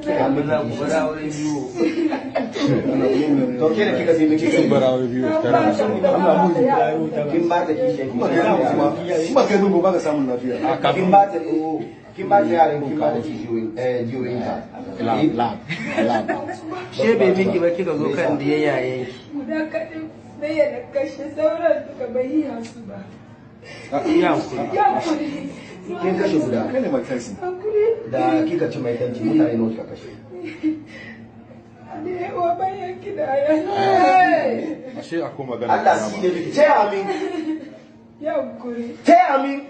Maza ku bar aure biyu. To, ke da kika sai miki Sun bar aure biyu tare da su. Kin ba ta kishiya. Kuma kai kuma in ba kai dubo ba ka samun lafiya. Kin ba ta, kin ba ta yaran, kin ba ta kishiyoyin jiyoyin ta. Lab, lab, lab. She bai miki ba, kika zo kan da yayayen ki. Guda kaɗai na yana kashe, sauran duka bai yi su ba. Ya hankuri. Ya kuri. Kin kashe guda. Kai ne Mike Tyson. Hakuri. Da kika ci mai tanci, mutane nawa kika kashe? Ne wa bayan kidaya. Ashe akwai magana. Allah shi ne miki, ce amin. Ya kuri. Ce amin.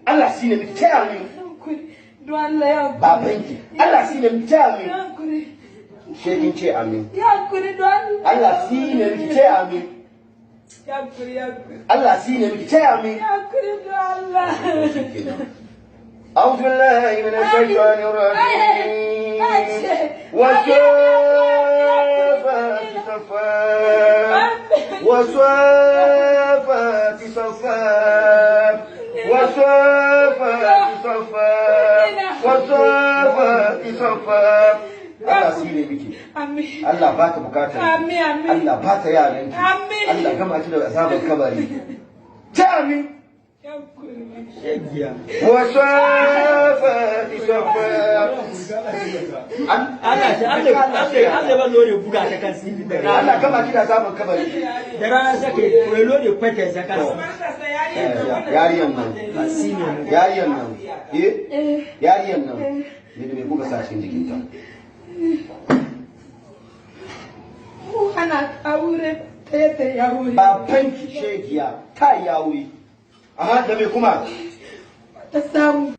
Allah shi ne miki, ce amin. Kuri. Don Allah, ya kuri. Babanki, Allah shi ne miki, ce amin. Ya kuri. She kin ce amin. Ya kuri, don Allah. Allah shi ne miki, ce amin. Ya kuri, ya kuri. Allah shi ne miki, ce amin. Ya kuri, don Allah. أعوذ بالله من الشيطان الرجيم. والصافات صفا، والصافات صفا، والصافات صفا، والصافات صفا. Allah shi ne miki. Amin. Allah ba ta bukatar. Amin, amin. Allah ba ta yaranki. Amin. Allah gama ki da azabar kabari. Ta amin. Ya kuri. والصافات صفا. Allah shi Allah Allah Allah ba lori buga ta kan sifi da rana. Allah gama ki da azabar kabari. Da rana sake ko lori kwata sa kan. Yariyan nan. Sine mu. Yariyan nan. Eh? Yariyan nan. Me da me kuka sa cikin jikinta? Mu hana aure ta yadda ya wuri. Babanki shegiya ta yi aure. Aha, da me kuma? Ta samu.